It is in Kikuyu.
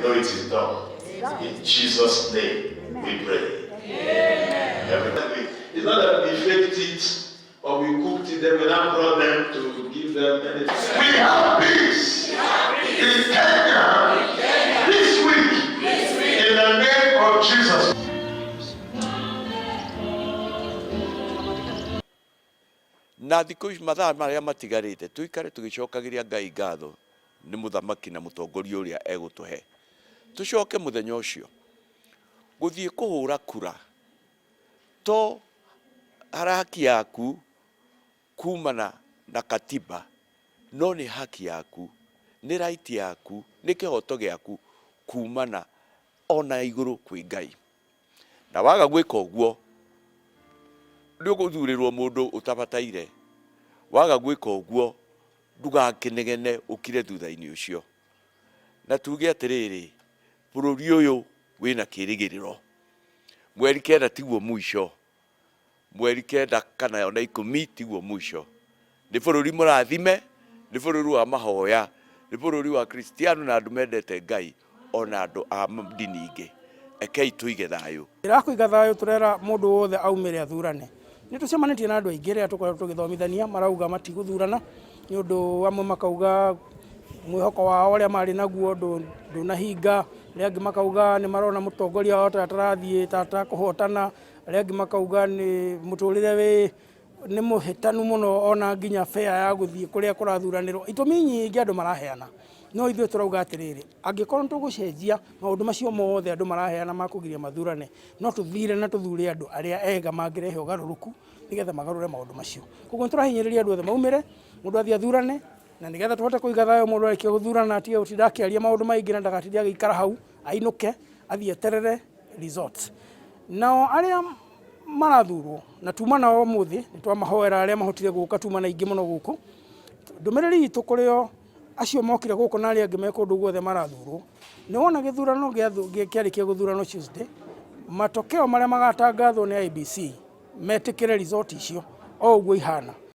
know it is done. In Jesus' name we pray. Everybody, it's not that we faked it or we cooked it, then we now brought them to give them anything. We have peace in Kenya this week in the name of Jesus. Na thikũ ici mathaa marĩa matigarĩte tũikare tũgĩcokagĩria Ngai ngatho nĩ mũthamaki na mũtongoria ũrĩa egũtũhe. Tũcoke mũthenya ũcio gũthiĩ kũhũra kura to haki yaku kumana na katiba no nĩ haki yaku nĩ right yaku nĩ kĩhoto gĩaku kumana ona igũrũ kwĩ Ngai. Na waga gwĩka ũguo nĩ ũgũthurĩrwo mũndũ ũtabataire. Waga gwĩka ũguo ndũgakĩnegene ũkire thutha-inĩ ũcio. Na tuge atĩrĩrĩ, bũrũri ũyũ wĩna kĩrĩgĩrĩro. Mweri kenda tiguo mũico, mweri kenda kana ona ikũmi tiguo mũico. Nĩ bũrũri mũrathime, nĩ bũrũri wa mahoya, nĩ bũrũri wa Kristiano na andũ mendete Ngai ona andũ a ndini ingĩ. Rekei tũige thayũ. Njĩra ya kũiga thayũ tũrera mũndũ wothe aumĩre athurane. Nĩ tũcemanĩtie na andũ aingĩ rĩrĩa tũkoretwo tũgĩthomithania marauga matigũthurana nĩ ũndũ amwe makauga mwĩhoko wao ũrĩa marĩ naguo ndũnahinga, arĩa angĩ makauga nĩ marona mũtongoria wao ta atarathiĩ ta atakũhotana, arĩa angĩ makauga nĩ mũtũrĩre wĩ nĩ mũhĩtanu mũno ona nginya fare ya gũthiĩ kũrĩa kũrathuranĩrwo. Itũmi nyingĩ andũ maraheana no ithuĩ tũrauga atĩrĩrĩ, angĩkorwo nĩ tũgũcenjia maũndũ macio mothe andũ maraheana ma kũgiria mathurane, no tũthire na tũthure andũ arĩa ega mangĩrehe ũgarũrũku nĩgetha magarũre maũndũ macio. Koguo nĩ tũrahinyĩrĩria andũ othe maumĩre, mũndũ athiĩ athurane, na nĩgetha tũhote kũiga thayũ mũndũ arĩkia gũthurana atige gũtinda akĩaria maũndũ maingĩ na ndagatinde agĩikara hau, ainũke, athiĩ eterere results. Nao arĩa marathurwo na tuma nao ũmũthĩ nĩ twamahoera arĩa mahotire gũka tuma na aingĩ mũno gũkũ. Ndũmĩrĩri itũ kũrĩ o acio mokire gũkũ na arĩa angĩ me kũndũ guothe marathurwo, nĩ wona gĩthurano kĩarĩkia gũthurano Tuesday, matokeo marĩa magatangathwo nĩ IEBC metĩkĩre result icio o ũguo ihana.